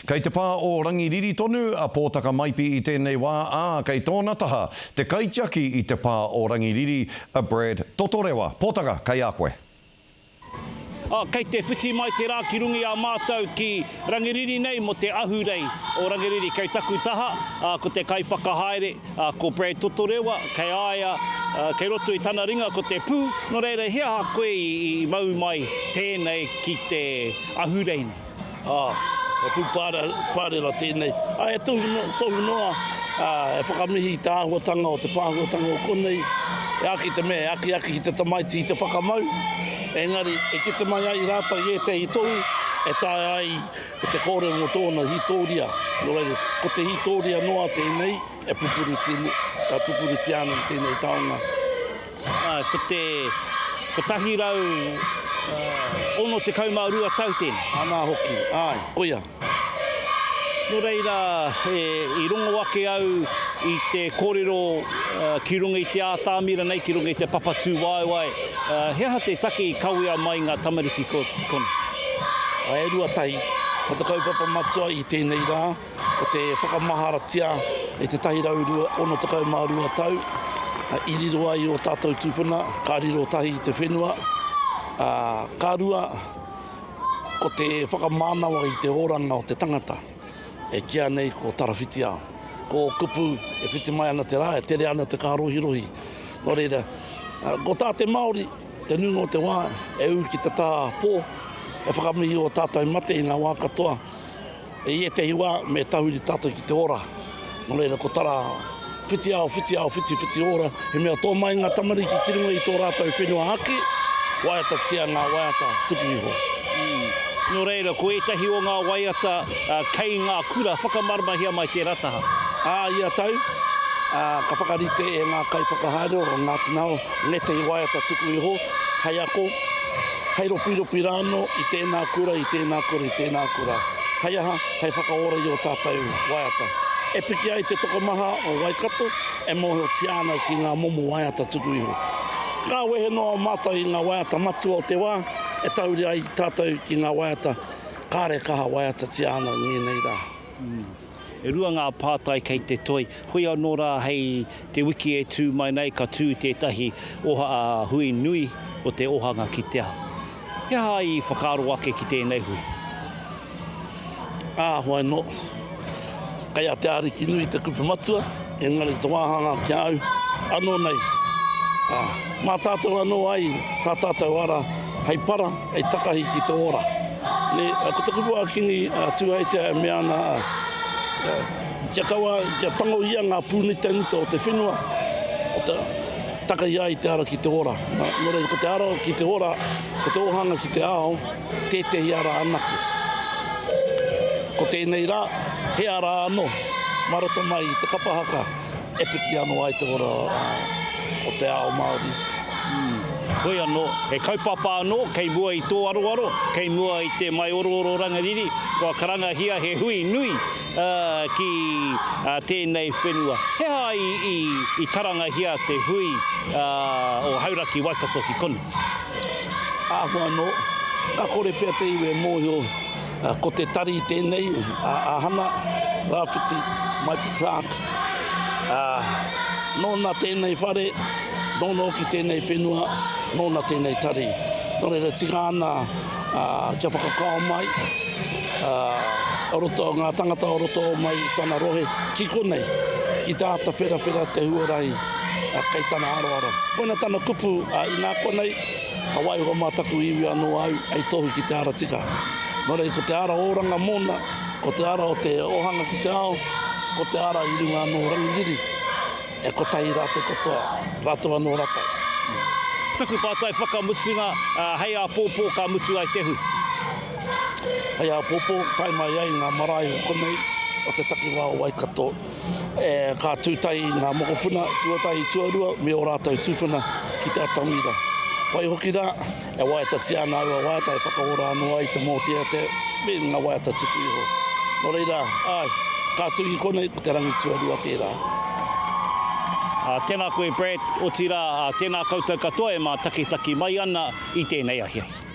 Kei te pā o Rangiriri tonu a Pōtaka Maipi i tēnei wā, ā, kei tōna taha te kaitiaki i te pā o Rangiriri, a Brad Totorewa. Pōtaka, kei a koe. Ā, kei te whiti mai te rā ki runga i a mātou ki Rangiriri nei mō te ahurei o Rangiriri. Kei taku taha, ā, ko te kaiwhakahaere, ā, ko Brad Totorewa, kei a ia, ā, kei roto i tana ringa ko te pū. Nō reira, he aha koe i, i mau mai tēnei ki te ahurei nei? Ā, he pū pārera tēnei. Ā, he tohu, tohu noa, ā, e whakamihi i te āhuatanga o te pāhuatanga o konei. E āki te mea, e akiaki ki te tamaiti i te whakamau, engari e kite mai ai rātou i ētehi tohu e taea ai te kōrero mō tōna hītōria. Nō reira, ko te hītōria noa tēnei e pupurutia, e pupurutia ana i tēnei taonga. Ā, ko te 162 tau tēnei. Anā hoki, āe, koia. Nō reira, i rongo ake au i te kōrero ki runga i te ātamira nei, ki runga i te papa tūwaewae, he aha te take i kawea mai ngā tamariki konei? E 21, ko te kaupapa matua i tēnei rā, Ko te whakamaharatia i te 162 tau i riro ai ō tātou tūpuna, ka riro tahi i te whenua, ā, ka rua, ko te whakamānawa i te oranga o te tangata, e kīa nei ko Tarawhitiao. Ko ō kupu e whiti mai ana te rā, e tere ana te kārohirohi. Nō reira, ko tā te Māori, te nuinga o te wā, e ū ki te taha pō, e whakamihi ō tātou mate i ngā wā katoa, I ētehi wā, me tahuri tātou ki te ora. Nō reira, ko tara whiti ao, whiti ao, whiti, whiti ora, he mea tō mai ngā tamariki ki runga i tō rātou whenua ake, waiatatia ngā waiata tuku iho. Nō reira, ko ētahi o ngā waiata kei ngā kura, whakamaramahia mai tērā taha. Ā ia tau, ka whakarite e ngā kaiwhakahaere o Ngāti Naho ngētehi waiata tuku iho hei ako, Hei ropiropi rānō i tēnā kura, i tēnā kura, i tēnā kura. Hei aha? Hei whakaora i ō tātou waiata. E piki ai te tokomaha o Waikato e mōhiotia ana ki ngā momo waiata tuku iho. Ka wehe noa mātou i ngā waiata matua o te wā, e tahuri ai tātou ki ngā waiata kāre kaha waiatatia ana ngēnei rā. E rua ngā pātai kei te toi. Hoi anō rā hei te wiki e tū mai nei ka tū tētahi oha, hui nui o te ohanga ki te ao. He aha i whakaaro ake ki tēnei hui? Ā, hoi anō, kei a Te Arikinui te kupu matua, engari te wāhanga ki a au, anō nei, ā, mā tātou anō ai tā tātou ara hei para, hei takahi ki te ora. Nē, ko te kupu a Kingi a Tūheitia e mea ana, kia kaua, kia tangohia ngā pūnitanita o te whenua, o te, takahi ai te ara ki te ora. Nā, nō reira, ko te ara ki te ora, ko te ōhanga ki te ao, tētehi ara anake. Ko tēnei rā, he ara anō, mā roto mai i te kapa haka, E piki anō ai te ora o te ao Māori. Hoi anō, he kaupapa anō kei mua i tō aroaro, kei mua i te maiorooro rangiriri, kua karangahia he hui nui ki tēnei whenua. He aha i karangahia te hui o Hauraki Waikato ki konei? Āhua anō, ka kore pea te iwi e mōhio Ko te tari tēnei a Hana Rāwhiti Maipi Clark. Nōna tēnei whare, nōna hoki tēnei whenua, nōna tēnei tari. Nō reira tika ana kia whakakao mai o roto, ngā tangata o roto mai i tana rohe ki konei, ki te āta wherawhera te huarahi kei tana aroaro. Koina tana kupu inā konei. Ka waiho mā taku iwi anō au hei tohu ki te ara tika. Nō reira, ko te ara oranga mōna, ko te ara o te ohanga ki te ao, ko te ara i runga anō o Rangiriri, e kotahi rātou katoa, rātou anō rātou. Taku pātai whakamutunga, hei āpōpō ka mutu ai te hui? Hei āpōpō, tae mai ai ngā marae o konei, o te takiwā o Waikato. E, ka tū tahi ngā mokopuna, tuatahi, tuarua, me ō rātou tūpuna ki te atamira. Waihoki rā, e waiatatia ana aua waiata e whakaora anō ai te mōteatea me ngā waiata tuku iho. Nō reira, āe, ka tū ki konei, ko te rangi tuarua tērā. Ā, tēnā koe Brad, otirā, ā, tēnā koutou katoa e mātakitaki mai ana i tēnei ahiahi.